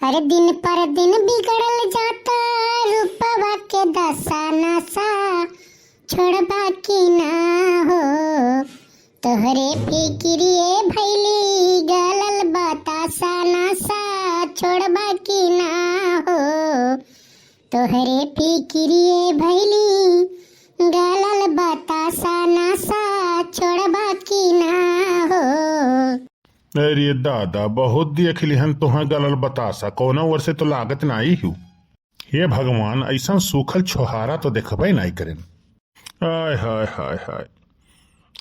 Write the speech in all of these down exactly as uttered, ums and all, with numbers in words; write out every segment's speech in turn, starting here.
अरे दिन पर दिन बिगड़ल जाता रूपवा के दशा नशा छोड़बा की ना हो। तोहरे फिकिरिए भैली गलल बतासा नशा छोड़बा की ना हो। तोहरे फिकिरिए भैली गलल बतासा नशा छोड़बा की ना हो। अरे दादा, बहुत देख लिहन तोहें गलल बतासा, कौनो ओर से तो लागत नाई हू। हे भगवान, ऐसन सूखल छोहारा तो देखबे नाई करेन। आय हाय हाय हाय।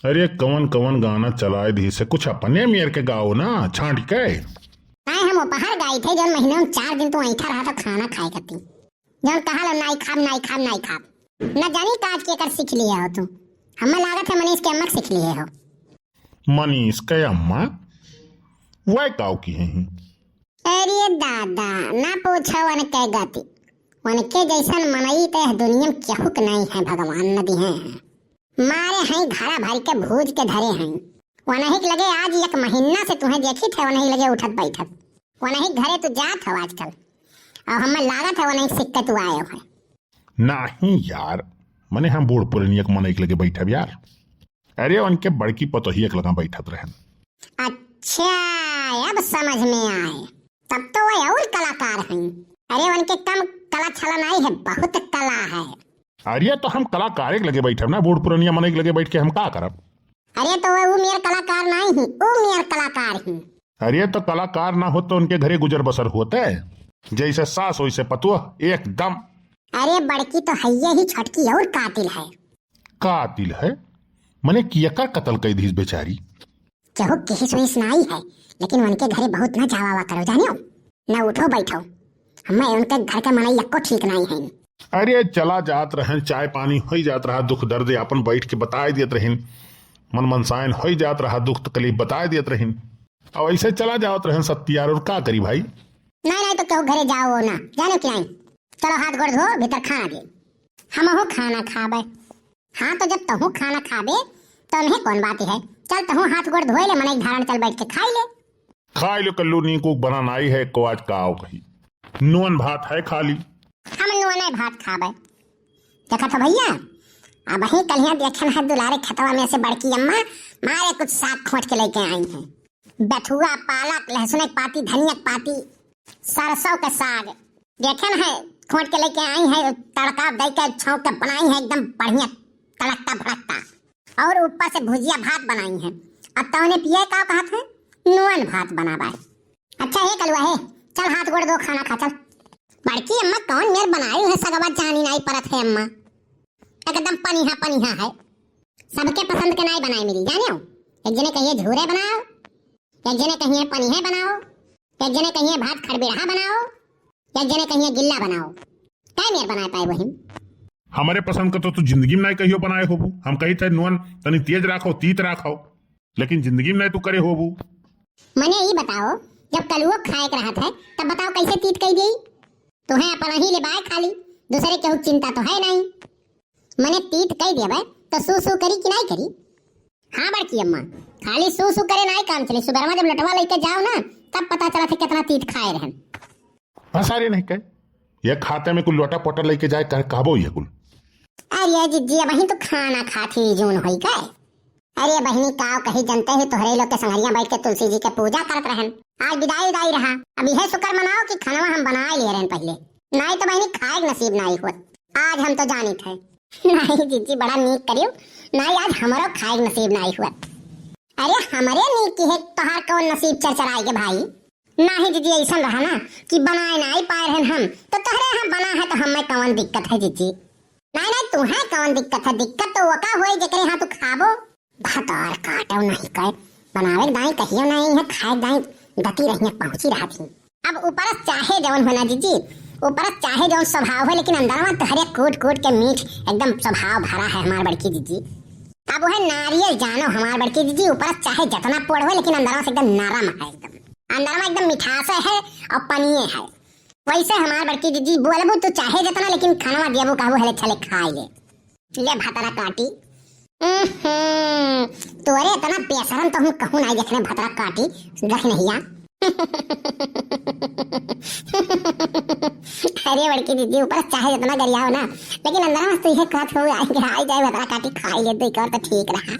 अरे कवन कवन गाना चलाए दी से, कुछ अपने मेर के गाओ ना, छांट के। आय हम उपहार गाई थे, जौन महीना में चार दिन तू ऐठा रहा तो खाना खाए करती। जौन कहा लो नाई खाब, नाई खाब, नाई खाब। न जानी काज के कर सीख लिए हो तू। हमें लागत है मनीष के अम्मा के सीख लिए हो। मनीष के अम्मा? वह काव की हैं? अरे दादा, ना पूछो उनके गति। उनके जैसन मनई तो यह दुनिया में केहू के नहीं है, भगवान न दिहे हैं। मारे हैं घड़ा भर के भूज के धरे हैं। उन्हीं के लगे आज एक महीना से तुम्हें देखी थे, उन्हीं लगे उठत बैठत। उन्हीं घरे तू जात हो आजकल। और हमें लागत है उन्हीं सिक्के तू आए हो। नहीं यार, मने हम बूढ़ पुरनिया के मनई के लगे बैठब यार। अरे उनके बड़की पतोहिया के लगा बैठत रहन। अच्छा, अब समझ में आए। तब तो वह और कलाकार हैं। अरे उनके कम कला छला नहीं है, बहुत कला है। अरे तो हम कलाकारे के लगे बैठब ना, बूढ़ पुरनिया मनई के लगे बैठ के हम का करब? अरे तो वह ऊ मेर कलाकार नहीं ही, ऊ मेर कलाकार ही। अरे तो कलाकार ना होत तो उनके घरे गुजर बसर होत है, जैसे सास वैसे पतोह एकदम। अरे बड़की तो हइये ही, छोटकी और कातिल है। कातिल है? मने केकर कत्ल कई दीस बेचारी? केहू केहिस वेहिस नाई है, लेकिन उनके घरे बहुत ना जावा आवा करो, जानियो? ना उठो बैठो। हमें उनके घर के मनई यक्को ठीक नाई है। अरे चला जात रहन, चाय पानी होई जात रहा, दुख दर्द आपन बैठ के बताए देत रहिन, मन मनसायन होई जात रहा, दुख तकलीफ बताए देत रहिन। अब ऐसे चला जात रहन सत्ती यार, और का करी भाई? नहीं, नहीं तो केहू घरे जाओ ना, जाने कि नहीं? चलो हाथ गोड़ धो, भीतर खाना दे। हमहू खाना खाबे। हाँ, तो जब तहू खाना खाबे, तो उन्हें कौन बात है? चल, तहू हाथ गोड़ धोए ले, मनई धारण चल बैठ के खाई ले। खाई ले कल्लू, नीकू बना नाई है, को आज का आओ कही। नून भात है खाली। हम नूने भात खाबे। देखा तो भैया, अब ही कलिया देखन है दुलारे खेतवा में से बड़की अम्मा मारे कुछ साग खोट के लेके आई हैं। बथुआ, पालक, लहसुन के पाती, धनिया के पाती, सरसों के साग। देखे न है, खोट के लेके आई है, तड़का दे के छौंक के बनाई है, एकदम बढ़िया तड़कता भड़कता। और ऊपर से भुजिया भात बनाई है। अब तौने पिए का कहत है, नून भात बनाबा है। अच्छा हे कलुआ हे, चल हाथ गोड़ धो खाना खा चल। बड़की अम्मा कौन मेर बनाई है सगवा जानी नाई परत है अम्मा। एकदम पनिहा पनिहा है। सबके पसंद के नाई बनाए मिली, जाने हो? एक जने कहिए झूरे बनाओ, एक जने कहिए पनिहे बनाओ, एक जने कहिए भात खड़बिड़हा बनाओ, एक जने कहिए गिल्ला बनाओ। कै मेर बनाए पाए बहिन? हमरे पसंद का तो तू जिंदगी में नाई कहियो बनाए होबू। हम कही थे नून तनी तेज राखो, तीत राखो, लेकिन जिंदगी में नाई तू करे होबू। मने ई बताओ, जब कलुओ खाए के रहत है, तब बताओ कैसे तीत कई देई? तुहें अपन ही ले बाय खाली, दूसरे केहू चिंता तो है नाई। मने तीत कई देबे, तो सू सू करी कि नाई करी? हाँ बड़की अम्मा, खाली सू सू करे नाई काम चली। सुबेरवा जब लोटवा लेके जाओ ना, तब पता चलत है कितना तीत खाए रहन। हाँ, सारे नहीं कहे, ये खाते में कुल लोटा पोटा लेके जाए, कह, कहबो ये कुल। अरे जिज्जी, अबहीं तो खाना खात ही जून होई गए। अरे बहिनी, काव कही, जनते ही तोहरे लोग के संगरिया बैठ के तुलसी जी के पूजा करत रहन। आज बिदाई उदाई रहा, अब यह शुक्र मनाओ कि खानवा हम बनाए लिए रहन पहले, नाई तो बहिनी खाए के नसीब नाई होत। आज हम तो जानित है। नाई जिज्जी, बड़ा नीक करियो, नाई आज हमरो खाए के नसीब नाई हुआ। अरे हमरे नीक की है, तोहार कौन नसीब चरचराए के भाई? नाई जिज्जी, ऐसन रहा ना कि बनाए नाई पाए रहन हम, तो तोहरे यहाँ बना है तो हमें कौन दिक्कत है जिज्जी? नाई नाई, तुहें कौन दिक्कत है? दिक्कत तो ओका होई जेकरे यहाँ तू खाबो। भतार काटो नहीं कहे, बनावे के दाई कहियो नहीं है, खाए के दाई गति रहिए पहुँची रहत ही। अब ऊपर चाहे जौन हो ना जिज्जी, ऊपर चाहे जौन स्वभाव हो, लेकिन अंदरवा तोहरे कूट कूट के मीठ एकदम स्वभाव भरा है हमार बड़की जिज्जी। अब वह नारियल जानो हमार बड़की जिज्जी, ऊपर चाहे जितना पोड़ हो, लेकिन अंदरवा से एकदम नरम है, एकदम अंदरवा एकदम मिठास है और पनिये है। वैसे हमार बड़की जिज्जी बोलबू तू चाहे जितना, लेकिन खानवा देबू कहबू हले चले खाए ले। ले भतरा काटी। उहुं, तोरे इतना बेशरम तो हम कहूँ नाई देखने भतरा काटी, देख नहिया। अरे बड़की दीदी, ऊपर से चाहे जितना गरियाओ ना, लेकिन अंदर में तो यह कहत हो, आई, आई जाए भतरा काटी खाई ले, तो एक और तो ठीक रहा।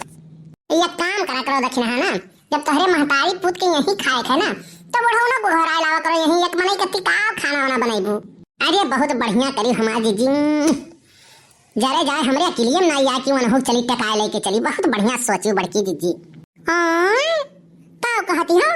ये काम करा करो दखिनहा ना, जब तोहरे महतारी पूत के यही खाए के ना, तो बुढ़ऊ ना गोहराए लावा करो यही, एक मनई के टिकाव खाना वाना बनैबू। अरे बहुत बढ़िया करी हमार जीजी, जरे जाए हमरे अकिलियम ना आया कि वनहु चली टकाए लेके चली, बहुत बढ़िया सोची बड़की जीजी। हाँ, का कहती हो?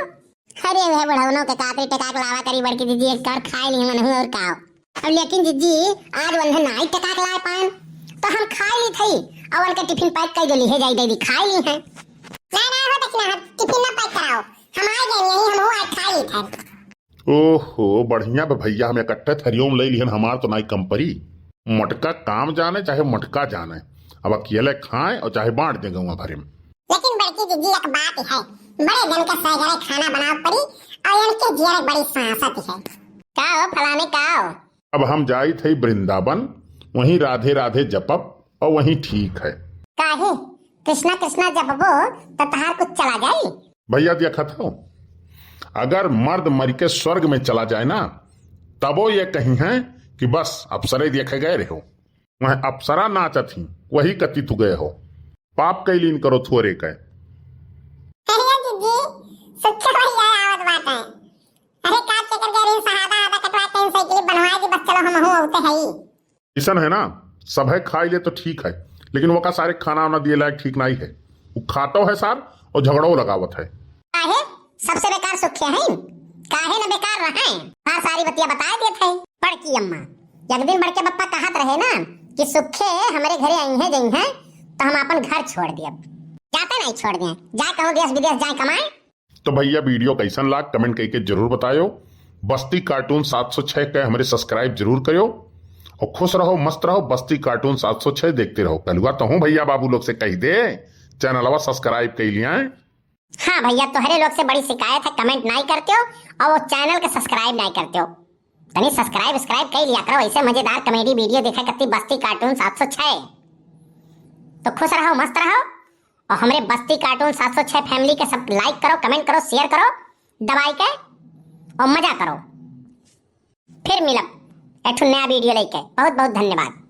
अरे वह बुढ़ौनो के कातरी टकाक लावा करी बड़की जीजी, एक और खाए ली वनहु और काओ। अब लेकिन जीजी, आज वनहु नाई टकाक लाए पान, तो हम खाए ली थई, और उनके टिफिन पैक कर देली है, जाई दे दी, खाए ली है। नहीं, नहीं हो, देखना, हम टिफिन ना पैक कराओ, हम आ गए यहीं, हम हो आज खाए ली थे। ओहो, बढ़िया बा भैया, हम इकट्ठे थरियो में ले लिहन, हमार तो नाई कम परी। मोटका काम जाने चाहे मोटका जाने, अब अकेले खाए और चाहे बांट दे गौवा भरे में। लेकिन बड़की जीजी एक बात है, बड़े जन के सैगरे खाना बनावे पड़ी और इनके जियर बड़ी सांसत है। का हो फलाने का हो? अब हम जाई थे वृंदावन, वहीं राधे राधे जपब और वहीं ठीक है। काहे? कृष्णा कृष्णा जपबो त तहार कुछ चला जाई? भैया देखत हो, अगर मर्द मर के स्वर्ग में चला जाए ना, तबो ये कही हैं कि बस अप्सरे देखे गए रहो, वह अप्सरा नाचत ही, वही कति तू गए हो। पाप कैलीन करो थोरे के। अरे जीजी, सुखे भैया आवत बाटे। अरे का चक्कर के रे सहादा आधा कटवा के साइकिल बनवाए दी, बस चलो हम हूँ औते हई। ऐसन है ना, सभे खाई ले तो ठीक है, लेकिन वका सारे खाना वाना दिए लायक ठीक नहीं है। वो खातो है सार और झगड़ो लगावत है। काहे? सबसे बेकार सुखे हैं, काहे न बेकार रहे? हर सारी बतिया बताए देत है। बड़की अम्मा, एक दिन बड़के पप्पा कहत रहे ना कि सुखे हमरे घरे आई हैं, जई हैं, तो हम अपन घर छोड़ दियब। जाते नहीं छोड़ दें, जाए कहूँ देश विदेश जाए कमाए। तो भैया वीडियो कैसन लाग कमेंट करके जरूर बतायो। बस्ती कार्टून सात सौ छह के हमरे सब्सक्राइब जरूर करो और खुश रहो, मस्त रहो। बस्ती कार्टून सात सौ छह देखते रहो। कलुआ तो हूँ भैया बाबू लोग से कह दे, चैनलवा सब्सक्राइब कर लिया। हाँ भैया, तोहरे लोग से बड़ी शिकायत है, कमेंट नहीं करते हो और वो चैनल के सब्सक्राइब नहीं करते हो। तनी सब्सक्राइब, सब्सक्राइब कर लिया करो, ऐसे मजेदार कॉमेडी वीडियो देखा करती बस्ती कार्टून सात सौ छह। तो खुश रहो, मस्त रहो और हमरे बस्ती कार्टून सात सौ छह फैमिली के सब लाइक करो, कमेंट करो, शेयर करो दबाई के और मजा करो। फिर मिलब एक ठो नया वीडियो लेके। बहुत बहुत धन्यवाद।